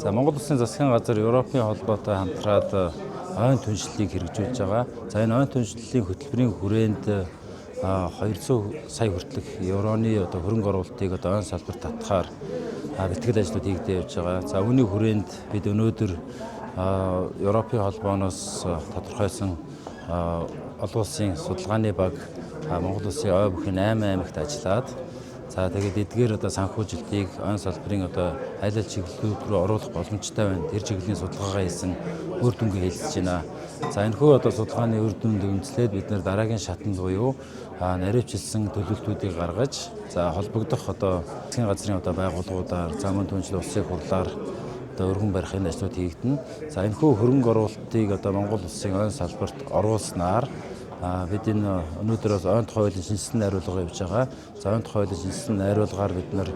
За, Монгол Улсын засгийн газар Европын холбоотой хамтраад ойн түншлэлийг хэрэгжүүлж байгаа. За, энэ ойн түншлэлийн хөтөлбөрийн хүрээнд 200 сая хүртэлх евроны одоо хөрөнгө оруулалтыг одоо ойн салбарт татахаар бэлтгэл ажлууд хийгдэж явж байгаа. За, үүний хүрээнд бид өнөөдөр Европын холбооноос тодорхойлсон олон улсын судалгааны баг Монгол Улсын ой бүхийн 8 аймагт ажиллаад, за, тэгээд эдгээр одоо санхүүжилтийг ойн салбарын одоо аль аль чиглэлүүд рүү оруулах боломжтой байна. Тэр чиглэлийн судалгаагаа хийсэн үр дүнгээ хэлцэж байна. За, энэхүү одоо судалгааны үр дүнд үндэслээд бид нар дараагийн шатанд буюу наривчилсан төлөвлөлтүүдийг гаргаж, за, холбогдох одоо засгийн газрын одоо байгууллагуудаар, за, мөн түншлэл улсын хурлаар одоо өргөн барих энэ ажлууд хийгдэнэ. За, энэхүү хөрөнгө оруулалтыг одоо Монгол Улсын ойн салбарт оруулснаар бид энэ өнөөдөр бас ойн тухай хуулийн шинэчилсэн найруулга явж байгаа. За, ойн тухай хуулийн шинэчилсэн найруулгаар бид нар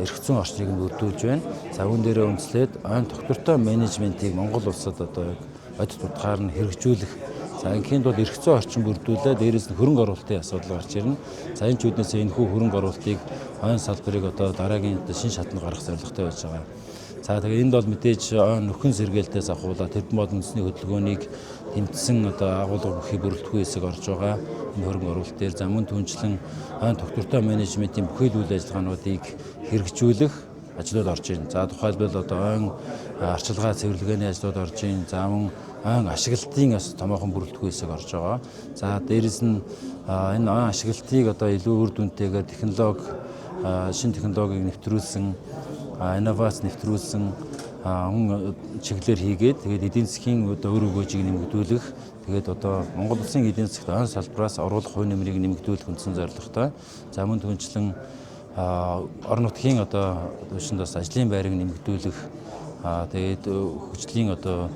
эрх зүйн орчныг нь бүрдүүлж байна. За, үүн дээрээ үндэслээд ойн тогтвортой менежментийг Монгол улсад одоо яг бодит утгаар нь хэрэгжүүлэх. За, ингийн тулд эрх зүйн орчин бүрдүүлээ, дээрээс нь хөрөнгө оруулалтын асуудал гарч ирнэ. За, энэ ч үүднээс энэхүү хөрөнгө оруулалтыг ойн салбарыг одоо дараагийн шинэ шатанд гаргах зорилготой байж байгаа. За, тэгээ энд бол мэдээж ойн нөхөн сэргээлтээс ахуулаад тэрбум олон үндэсний хөдөлгөөнийг тэмцсэн одоо агуулга бүхий бүрэлдэхүүн хэсэг орж байгаа. Энэ хөрөнгө оруулалт дээр, за, мөн түншлэн ойн тогтвортой менежментийн бүхий л үйл ажиллагаануудыг хэрэгжүүлэх ажлууд орж ирнэ. За, тухайлбал одоо ойн арчилгаа цэвэрлэгээний ажлууд орж ирнэ. За, мөн ойн ашиглалтын бас томоохон бүрэлдэхүүн хэсэг орж байгаа. За, дээрэс нь энэ ойн ашиглалтыг одоо илүү үр дүнтэйгээр технологи, шинэ технологиг нэвтрүүлсэн, инновац нэвтрүүлсэн хүн чиглэлээр хийгээд, тэгээд эдийн засгийн одоо үр өгөөжийг нэмэгдүүлэх, тэгээд одоо Монгол Улсын эдийн засагт ойн салбараас оруулах хувь нэмрийг нэмэгдүүлэх үндсэн зорилготой. За, мөн түншлэн орон нутгийн одоо түвшинд бас ажлын байрыг нэмэгдүүлэх, тэгээд хөгжлийн одоо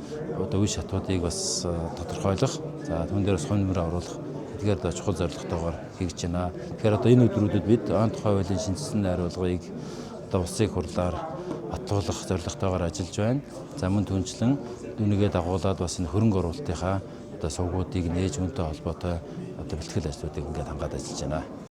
үе шатуудыг бас тодорхойлох. За, түүн дээр бас хувь нэмрээ оруулах эдгээр одоо чухал зорилготойгоор хийж байна. Тэгэхээр одоо энэ өдрүүдэд бид ойн тухай хуулийн шинэчилсэн найруулгыг одоо улсын хурлаар батлуулах зорилготойгоор ажиллаж байна. За, мөн түншлэн үүнийгээ дагуулад бас энэ хөрөнгө оруулалтынхаа одоо сувгуудыг нээж, үүнтэй холбоотой одоо бэлтгэл ажлуудыг ингээд хангаад ажиллаж байна.